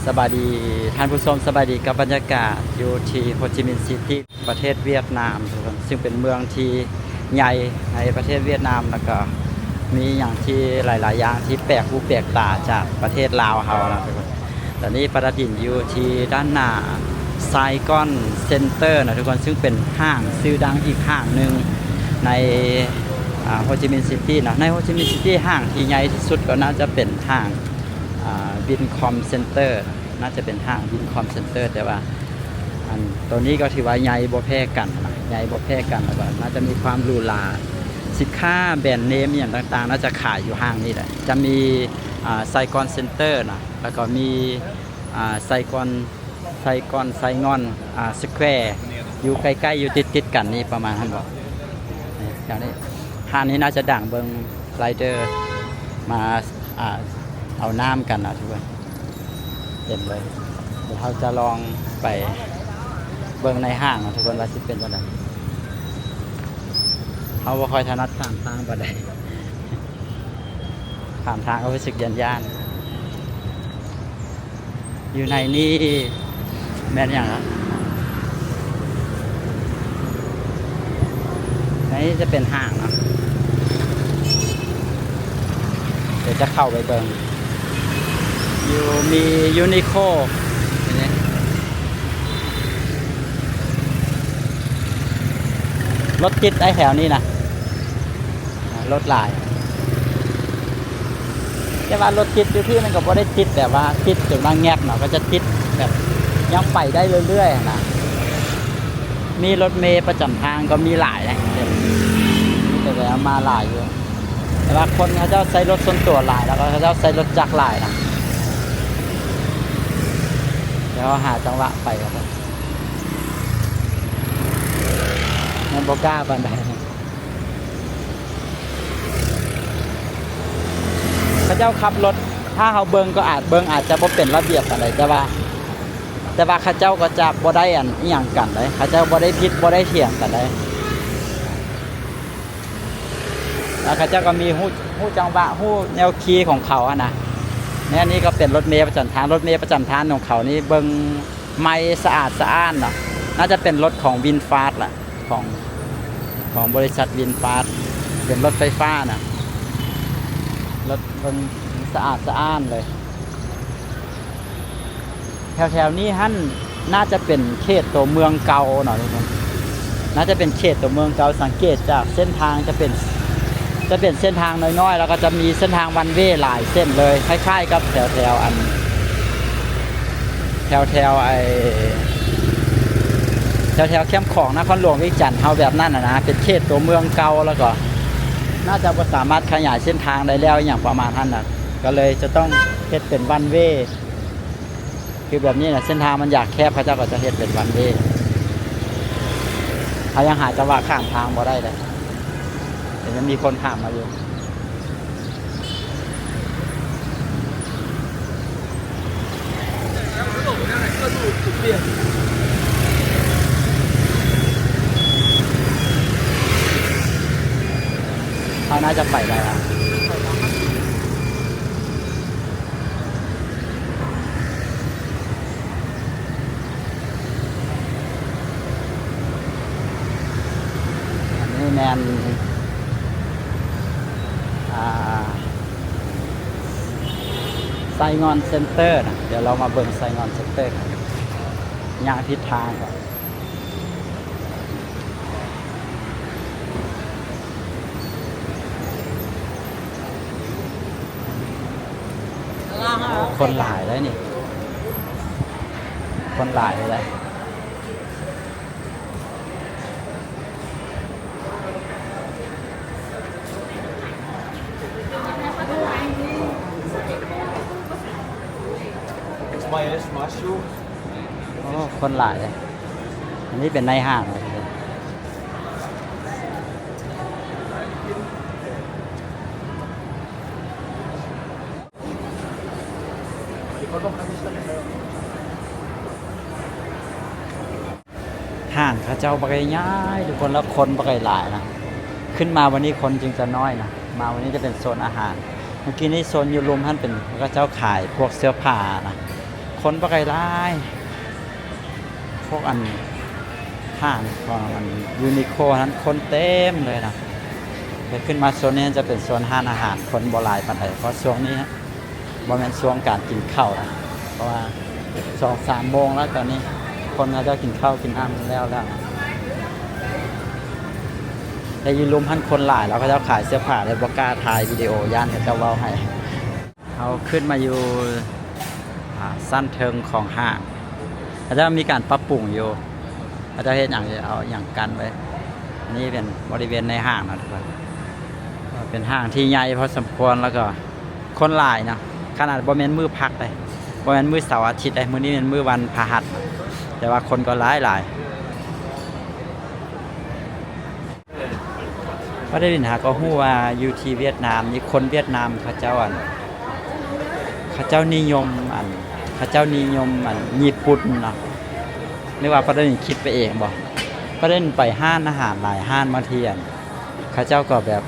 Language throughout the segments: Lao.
ສະບາຍດີທ່ານຜູ້ຊົມ, ສະບາຍດີກັບບັນຍາກາດຢູ່ທີ່ໂຮຈິມິນຊິຕີ ປະເທດຫວຽດນາມ, ຊຶ່ງເປັນເມືອງທີ່ໃຫຍ່ໃນປະເທດຫວຽດນາມ ແລ້ວກໍມີຫຍັງທີ່ຫຼາຍໆຢ່າງທີ່ແປກຫູແປກຕາຈາກປະເທດລາວເຮົານະທຸກຄົນ. ຕອນນີ້ປາລາດິນຢູ່ທີ່ດ້ານໜ້າ Saigon Center ນະທຸກຄົນ, ຊຶ່ງເປັນຫ້າງຊື່ດັງອີກຫ້າງໜຶ່ງໃນ ອ່າ ໂຮຈິມິນຊິຕີເນາະ. ໃນໂຮຈິມິນຊິຕີ ຫ້າງທີ່ໃຫຍ່ທີ່ສຸດກໍໜ້າຈະເປັນຫ້າງ ອ່າ Vincom Center ໜ້າຈະເປັນຫ້າງ Vincom Center ແຕ່ວ່າ ອັນ ໂຕນີ້ກໍຖືວ່າໃຫຍ່ບໍ່ແພ້ກັນນະ, ໃຫຍ່ບໍ່ແພ້ກັນ ແລ້ວກໍໜ້າຈະມີຄວາມຫຼູຫຼາ. ສິນຄ້າແບຣນເນມອີ່ຫຍັງຕ່າງໆ ໜ້າຈະຂາຍຢູ່ຫ້າງນີ້ແຫຼະ. ຈະມີ ອ່າ Saigon Center ນະ, ແລ້ວກໍມີ ອ່າ Saigon Saigon Saigon ອ່າ Square ຢູ່ໃກ້ໆ ຢູ່ຕິດໆກັນນີ້ ປະມານຫັ້ນບໍ? ນີ້ ແຖວນີ້ ຮ້ານນີ້ໜ້າຈະດັງ ເບິ່ງ rider ມາ ອ່າ ເອົານ້ຳກັນນະທຸກຄົນ. ເຕັມເລີຍ. ດຽວເຮົາຈະລອງໄປເບິ່ງໃນຫ້າງເນາະທຸກຄົນ ວ່າຊິເປັນຈັ່ງໃດ. ເຮົາບໍ່ຄ່ອຍຖະໜັດຂ້າມທາງປານໃດ, ຂ້າມທາງກໍຮູ້ສຶກຢ້ານໆ. ຢູ່ໃນນີ້ແມ່ນຫຍັງອະ? ໃນນີ້ຈະເປັນຫ້າງເນາະ, ດຽວຈະເຂົ້າໄປເບິ່ງ. ຢູ່ ມີ Uniqlo ນີ້ ລົດຕິດໄອ້ແຖວນີ້ນະ. ອ່າ ລົດຫຼາຍ ແຕ່ວ່າລົດຕິດຢູ່ທີ່ມັນກໍບໍ່ໄດ້ຕິດແບບວ່າຕິດຈົນວ່າແງບເນາະ, ກໍຈະຕິດແບບຍັງໄປໄດ້ເລື້ອຍໆຫັ້ນນະ. ມີລົດເມປະຈຳທາງກໍມີຫຼາຍນະ, ມີແຕ່ວ່າມາຫຼາຍຢູ່, ແຕ່ວ່າຄົນເຂົາເຈົ້າໃຊ້ລົດສ່ວນຕົວຫຼາຍ ແລ້ວກໍເຂົາເຈົ້າໃຊ້ລົດຈັກຫຼາຍນະ. ດຽວເຮົາຫາຈັງຫວະໄປກ່ອນ, ຍັງບໍ່ກ້າປານໃດ. ເຂົາເຈົ້າຂັບລົດ ຖ້າເຮົາເບິ່ງກໍອາດ ເບິ່ງອາດຈະບໍ່ເປັນລະບຽບປານໃດ, ແຕ່ວ່າ ແຕ່ວ່າເຂົາເຈົ້າກໍຈະບໍ່ໄດ້ອັນອີ່ຫຍັງກັນເດ້, ເຂົາເຈົ້າບໍ່ໄດ້ຜິດບໍ່ໄດ້ຖຽງກັນເດ້. ແລ້ວເຂົາເຈົ້າກໍມີຮູ້ ຮູ້ຈັງຫວະ ຮູ້ແນວຂີ່ຂອງເຂົາຫັ້ນນະ. ແນວນີ້ກໍເປັນລົດເມປະຈຳທາງ, ລົດເມປະຈຳທາງຂອງເຂົານີ້ເບິ່ງ ໃໝ່ສະອາດສະອ້ານເນາະ, ໜ້າຈະເປັນລົດຂອງວິນຟາດລະ ຂອງ ຂອງບໍລິສັດວິນຟາດ, ເປັນລົດໄຟຟ້ານະ, ລົດເພິ່ນສະອາດສະອ້ານເລີຍ. ແຖວໆນີ້ຫັ້ນໜ້າຈະເປັນເຂດຕົວເມືອງເກົ່າເນາະທຸກຄົນ, ໜ້າຈະເປັນເຂດຕົວເມືອງເກົ່າ. ສັງເກດຈາກເສັ້ນທາງຈະເປັນ ຈະເປັນເສັ້ນທາງນ້ອຍໆ ແລ້ວກໍຈະມີເສັ້ນທາງວັນເວຫຼາຍເສັ້ນເລີຍ, ຄ້າຍໆກັບແຖວໆ ອັນ ແຖວໆ ໄອ້ ແຖວໆແຄມຂອງນະຄອນຫຼວງວຽງຈັນເຮົາແບບນັ້ນນະ, ເປັນເຂດຕົວເມືອງເກົ່າ ແລ້ວກໍໜ້າຈະບໍ່ສາມາດຂະຫຍາຍເສັ້ນທາງໄດ້ແລ້ວ ອີ່ຫຍັງປະມານຫັ້ນນະ, ກໍເລີຍຈະຕ້ອງເຮັດເປັນວັນເວ. ຄືແບບນີ້ນະ ເສັ້ນທາງມັນຢາກແຄບ ເຂົາເຈົ້າກໍຈະເຮັດເປັນວັນເວ. ເຮົາຍັງຫາຈັງຫວະຂ້າມທາງບໍ່ໄດ້ເລີຍ, ແຕ່ຍັງມີຄົນຂ້າມມາຢູ່. ເຮົາໜ້າຈະໄປໄດ້ລະ. ອັນນີ້ແມ່ນ ອ່າ ໄຊງອນເຊັນເຕີນະ, ດຽວເຮົາມາເບິ່ງໄຊງອນເຊັນເຕີກັນ, ຍ່າງຜິດທາງກ່ອນ. ໂອ້ ຄົນຫຼາຍເດ້ນີ້, ຄົນຫຼາຍເດ້. ໂອ້ ຄົນຫຼາຍເດ້. ອັນນີ້ເປັນນາຍຫ້າງ. ຫ້າງເຂົາເຈົ້າບັກໃຫຍ່ທຸກຄົນ, ແລ້ວຄົນບັກຫຼາຍນະ. ຂຶ້ນມາວັນນີ້ຄົນຈຶ່ງຈະນ້ອຍນະ, ມາວັນນີ້ຈະເປັນໂຊນອາຫານ. ເມື່ອກີ້ນີ້ໂຊນຢູ່ລຸ່ມຫັ້ນເປັນເຂົາເຈົ້າຂາຍພວກເສື້ອຜ້ານະ, ໂຄ ຄົນບໍ່ຄ່ອຍຫຼາຍ ພວກອັນ ຫ້າງຂອງອັນ ຢູນິໂຄ ນັ້ນຄົນເຕັມເລີຍນະ. ແຕ່ຂຶ້ນມາໂຊນນີ້ຈະເປັນໂຊນຮ້ານອາຫານ ຄົນບໍ່ຫຼາຍປານໃດ ເພາະຊ່ວງນີ້ບໍ່ແມ່ນຊ່ວງການກິນເຂົ້ານະ ເພາະວ່າສອງສາມໂມງແລ້ວຕອນນີ້ ຄົນເຂົາເຈົ້າກິນເຂົ້າກິນນ້ຳແລ້ວແລ້ວນະ. ແຕ່ຢູ່ລຸ່ມຫັ້ນຄົນຫຼາຍ ແລ້ວເຂົາເຈົ້າຂາຍເສື້ອຜ້າ ເລີຍບໍ່ກ້າຖ່າຍວິດີໂອ ຢ້ານເຂົາເຈົ້າເວົ້າໃຫ້. ເຮົາຂຶ້ນມາຢູ່ ອ່າ ຊັ້ນເທິງຂອງຫ້າງ ເຂົາເຈົ້າມີການປັບປຸງຢູ່ ເຂົາເຈົ້າເຮັດຫຍັງ ເອົາຫຍັງກັ້ນໄວ້. ອັນນີ້ເປັນບໍລິເວນໃນຫ້າງເນາະທຸກຄົນ ເປັນຫ້າງທີ່ໃຫຍ່ພໍສົມຄວນ ແລ້ວກໍຄົນຫຼາຍເນາະ ຂະໜາດບໍ່ແມ່ນມື້ພັກເດ້ ບໍ່ແມ່ນມື້ເສົາອາທິດເດ້ ມື້ນີ້ແມ່ນມື້ວັນພະຫັດ ແຕ່ວ່າຄົນກໍຫຼາຍໆ. ປາດາວິນຫາກໍຮູ້ວ່າຢູ່ທີ່ຫວຽດນາມນີ້ ຄົນຫວຽດນາມເຂົາເຈົ້າ ອັນ ເຂົາເຈົ້ານິຍົມ ອັນ ເຂົາເຈົ້ານິຍົມ ອັນ ຍີ່ປຸ່ນເນາະ ຫຼືວ່າປາດາວິນຄິດໄປເອງບໍ? ປາດາວິນໄປຮ້ານອາຫານຫຼາຍຮ້ານ ບາງທີ ອັນ ເຂົາເຈົ້າກໍແບບ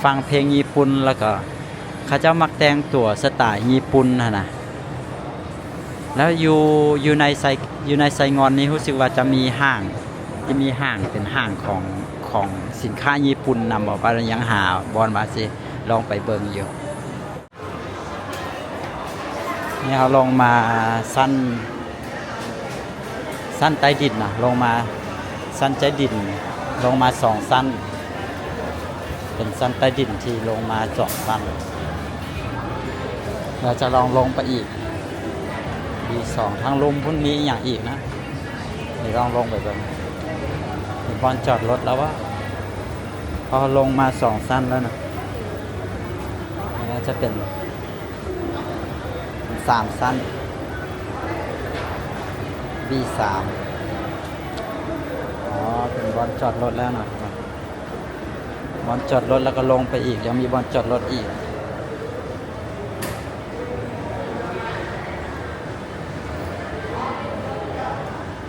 ຟັງເພງຍີ່ປຸ່ນ ແລ້ວກໍເຂົາເຈົ້າມັກແຕ່ງຕົວສະໄຕຍີ່ປຸ່ນຫັ້ນນະ. ແລ້ວຢູ່ ຢູ່ໃນໄຊ ຢູ່ໃນໄຊງ່ອນນີ້ ຮູ້ສຶກວ່າຈະມີຫ້າງ ຈະມີຫ້າງ ເປັນຫ້າງຂອງ ຂອງສິນຄ້າຍີ່ປຸ່ນນຳບໍ ວ່າຍັງຫາບ່ອນວ່າຊິລອງໄປເບິ່ງຢູ່. ນີ້ເຮົາລົງມາຊັ້ນ ຊັ້ນໃຕ້ດິນນະ ລົງມາຊັ້ນໃຕ້ດິນ ລົງມາສອງຊັ້ນ ເປັນຊັ້ນໃຕ້ດິນທີ່ລົງມາສອງຊັ້ນ. ເຮົາຈະລອງລົງໄປອີກ ບີສອງ ທາງລຸ່ມພຸ້ນມີອີ່ຫຍັງອີກນະ ດຽວລອງລົງໄປເບິ່ງ. ເຫັນບ່ອນຈອດລົດແລ້ວວະ ເພາະເຮົາລົງມາສອງຊັ້ນແລ້ວນະ. ນີ້ໜ້າຈະເປັນ ສາມຊັ້ນ ບີສາມ ອໍ ເປັນບ່ອນຈອດລົດແລ້ວນະ ບ່ອນຈອດລົດ ແລ້ວກໍລົງໄປອີກ ຍັງມີບ່ອນຈອດລົດອີກ.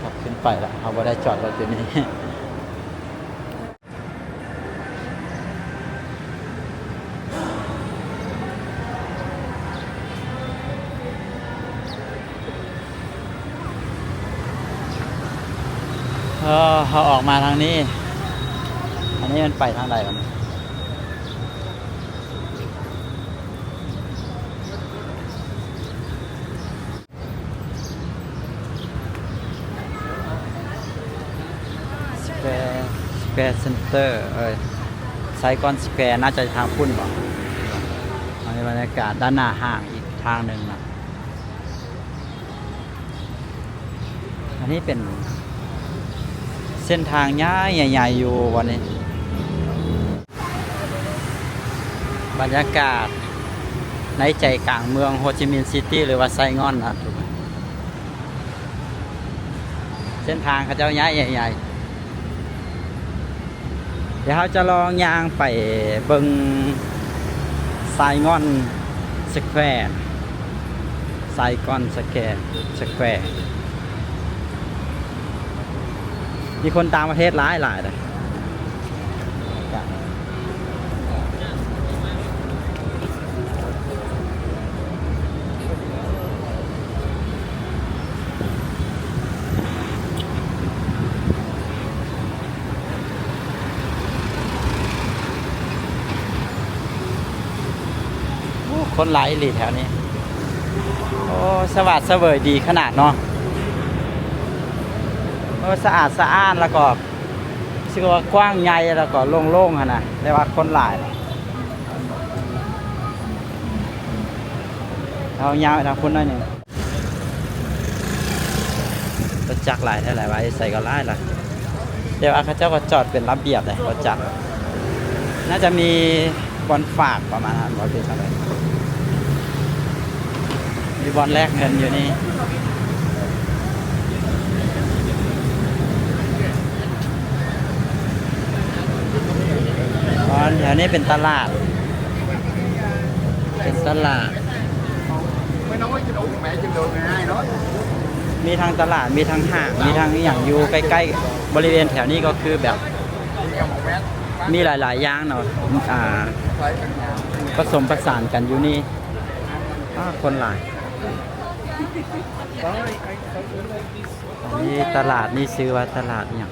ກັບຂຶ້ນໄປລະ ເຮົາບໍ່ໄດ້ຈອດລົດຢູ່ນີ້. ເອີ ເຮົາອອກມາທາງນີ້ ອັນນີ້ມັນໄປທາງໃດວະນີ້? ສະແກ ສະແກເຊັນເຕີ ເອີ ໄຊກອນສະແກ ໜ້າຈະທາງພຸ້ນບໍ? ອັນນີ້ບັນຍາກາດດ້ານໜ້າຫ້າງອີກທາງໜຶ່ງນະ. ອັນນີ້ເປັນເສັ້ນທາງໃຫຍ່ໆຢູ່ບ່ອນນີ້. ບັນຍາກາດໃນໃຈກາງເມືອງໂຮຈິມິນຊິຕີ ຫຼືວ່າໄຊງ່ອນນະ ເສັ້ນທາງເຂົາເຈົ້າຍ້າຍໃຫຍ່ໆ. ດຽວເຮົາຈະລອງຍ່າງໄປເບິ່ງໄຊງ່ອນສະແຄວ ໄຊກ່ອນສະແຄ ສະແຄວ ມີຄົນຕ່າງປະເທດຫຼາຍໆເດ້. ໂອ້ ຄົນຫຼາຍອີ່ຫຼີແຖວນີ້. ໂອ້ ສະຫວາດສະເຫວີຍດີຂະໜາດເນາະ. ເອີ ສະອາດສະອ້ານ ແລ້ວກໍ ຊື່ວ່າກວ້າງໃຫຍ່ ແລ້ວກໍໂລ່ງໆຫັ້ນນະ ແຕ່ວ່າຄົນຫຼາຍ. ເຮົາຍ່າງໄປທາງພຸ້ນໜ້ອຍໜຶ່ງ. ລົດຈັກຫຼາຍແທ້ຫຼາຍວ່າ ຢູ່ໃສກໍຫຼາຍລະ ແຕ່ວ່າເຂົາເຈົ້າກໍຈອດເປັນລະບຽບເດ້ ລົດຈັກ. ໜ້າຈະມີບ່ອນຝາກປະມານນັ້ນບໍ່ ຫຼືຈັ່ງໃດ? ມີບ່ອນແລກເງິນຢູ່ນີ້. ອໍ ແຖວນີ້ເປັນຕະຫຼາດ ເປັນຕະຫຼາດ. ມີທັງຕະຫຼາດ ມີທັງຫ້າງ ມີທັງອີ່ຫຍັງຢູ່ໃກ້ໆ ບໍລິເວນແຖວນີ້ ກໍຄືແບບມີຫຼາຍໆຢ່າງເນາະ ອ່າ ປະສົມປະສານກັນຢູ່ນີ້. ອ້າ ຄົນຫຼາຍ. ອັນນີ້ຕະຫຼາດນີ້ຊື່ວ່າຕະຫຼາດຫຍັງ?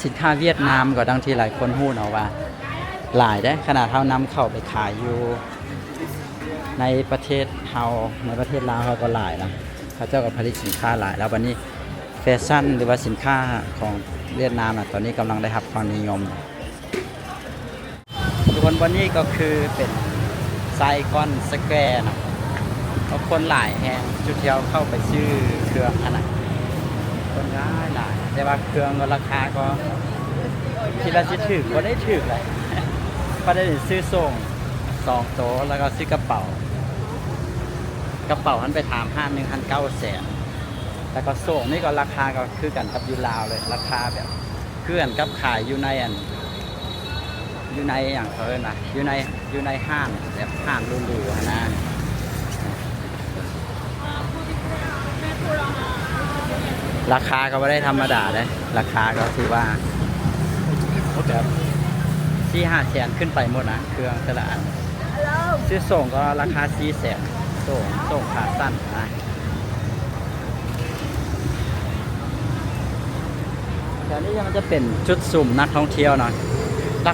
ສິນຄ້າຫວຽດນາມກໍດັ່ງທີ່ຫຼາຍຄົນຮູ້ເນາະວ່າຫຼາຍເດ້ ຂະໜາດເຮົານຳເຂົ້າໄປຂາຍຢູ່ໃນປະເທດເຮົາ ໃນປະເທດລາວເຮົາກໍຫຼາຍນະ ເຂົາເຈົ້າກໍຜະລິດສິນຄ້າຫຼາຍ ແລ້ວບັດນີ້ແຟຊັນ ຫຼືວ່າສິນຄ້າຂອງຫວຽດນາມນະ ຕອນນີ້ກຳລັງໄດ້ຮັບຄວາມນິຍົມ. ທຸກຄົນ ບ່ອນນີ້ກໍຄືເປັນໄຊກອນສະແກວເນາະ ກໍຄົນຫຼາຍແຮງ ຈຸດທີ່ເຮົາເຂົ້າໄປຊື້ເຄື່ອງຫັ້ນນະ ຄົນຫຼາຍໆ ແຕ່ວ່າເຄື່ອງກໍລາຄາກໍຄິດວ່າຊິຖືກ ບໍ່ໄດ້ຖືກຫຼາຍ ປະເດັນຊື້ໂສ້ງສອງໂຕ ແລ້ວກໍຊື້ກະເປົາ ກະເປົາຫັ້ນໄປຖາມຮ້ານໜຶ່ງຫັ້ນເກົ້າແສນ ແລ້ວກໍໂສ້ງນີ້ກໍລາຄາກໍຄືກັນກັບຢູ່ລາວເລີຍ ລາຄາແບບ ຄືກັນກັບຂາຍຢູ່ໃນອັນ ຢູ່ໃນຫຍັງເຂົາເອີ້ນວ່າ ຢູ່ໃນ ຢູ່ໃນຮ້ານແບບຮ້ານຫຼູໆຫັ້ນນະ ລາຄາກໍບໍ່ໄດ້ທຳມະດາເດ້ ລາຄາກໍຖືວ່າແບບສີ່ຫ້າແສນຂຶ້ນໄປໝົດນະ ເຄື່ອງແຕ່ລະອັນ ຊື້ໂສ້ງກໍລາຄາສີ່ແສນ ໂສ້ງ ໂສ້ງຂາສັ້ນນະ. ແຖວນີ້ມັນຈະເປັນຈຸດຊຸມນັກທ່ອງທ່ຽວເນາະ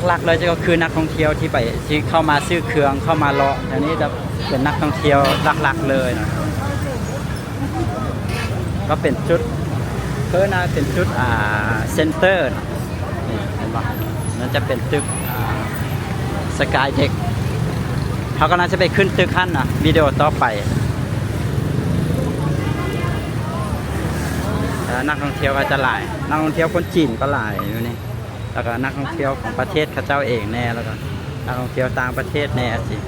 ຫຼັກໆເລີຍກໍຄືນັກທ່ອງທ່ຽວທີ່ໄປ ທີ່ເຂົ້າມາຊື້ເຄື່ອງ ເຂົ້າມາເລາະ ແຖວນີ້ຈະເປັນນັກທ່ອງທ່ຽວຫຼັກໆເລີຍເນາະ ກໍເປັນຈຸດ ເອີ້ນວ່າເປັນຈຸດ ອ່າ ເຊັນເຕີເນາະ ນີ້ເຫັນບໍ່ ມັນຈະເປັນຕຶກ ອ່າ ສະກາຍເດັກ ເຮົາກຳລັງຈະໄປຂຶ້ນຕຶກຫັ້ນນະ ວິດີໂອຕໍ່ໄປ ແລ້ວນັກທ່ອງທ່ຽວກໍຈະຫຼາຍ ນັກທ່ອງທ່ຽວຄົນຈີນກໍຫຼາຍຢູ່ນີ້ ແລ້ວກໍນັກທ່ອງທ່ຽວຂອງປະເທດເຂົາເຈົ້າເອງແດ່ ແລ້ວກໍນັກທ່ອງທ່ຽວຕ່າງປະເທດແດ່ ຈັ່ງຊີ້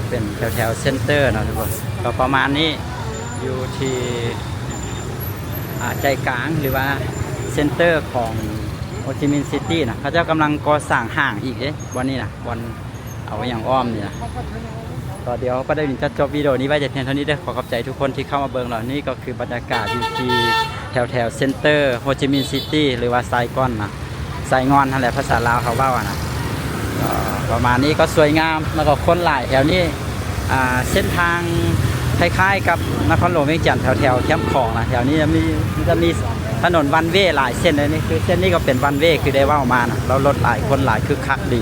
ເປັນແຖວໆເຊັນເຕີເນາະທຸກຄົນ ກໍປະມານນີ້ ຢູ່ທີ່ ອ່າ ໃຈກາງ ຫຼືວ່າເຊັນເຕີຂອງໂຮຈິມິນຊິຕີນະ ເຂົາເຈົ້າກຳລັງກໍ່ສ້າງຫ້າງອີກເດ້ ບ່ອນນີ້ນະ ບ່ອນເອົາຫຍັງອ້ອມນີ້ນະ ກໍດຽວປະເດັນຈະຈົບວິດີໂອນີ້ໄວ້ແຕ່ພຽງເທົ່ານີ້ເດີ ຂໍຂອບໃຈທຸກຄົນທີ່ເຂົ້າມາເບິ່ງເນາະ ນີ້ກໍຄືບັນຍາກາດຢູ່ທີ່ແຖວໆເຊັນເຕີໂຮຈິມິນຊິຕີ ຫຼືວ່າໄຊກອນນະ ໄຊງ່ອນຫັ້ນແຫຼະ ພາສາລາວເຮົາເວົ້າຫັ້ນນະ ກໍປະມານນີ້ ກໍສວຍງາມ ແລ້ວກໍຄົນຫຼາຍແຖວນີ້ ອ່າ ເສັ້ນທາງຄ້າຍໆກັບນະຄອນຫຼວງວຽງຈັນ ແຖວໆແຄມຂອງນະ ແຖວນີ້ມີ ມັນຈະມີຖະໜົນວັນເວຫຼາຍເສັ້ນເລີຍ ນີ້ຄືເສັ້ນນີ້ກໍເປັນວັນເວ ຄືໄດ້ເວົ້າມານະ ແລ້ວລົດຫຼາຍ ຄົນຫຼາຍ ຄຶກຄັກດີ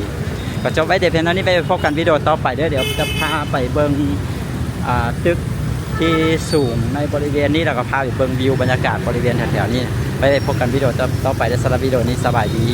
ກໍຈົບໄວ້ແຕ່ພຽງເທົ່ານີ້ ໄປພົບກັນວິດີໂອຕໍ່ໄປເດີ ດຽວຈະພາໄປເບິ່ງ ອ່າ ຕຶກທີ່ສູງໃນບໍລິເວນນີ້ ແລ້ວກໍພາໄປເບິ່ງວິວບັນຍາກາດບໍລິເວນແຖວໆນີ້ ໄປພົບກັນວິດີໂອຕໍ່ ຕໍ່ໄປເດີ ສຳລັບວິດີໂອນີ້ ສະບາຍດີ.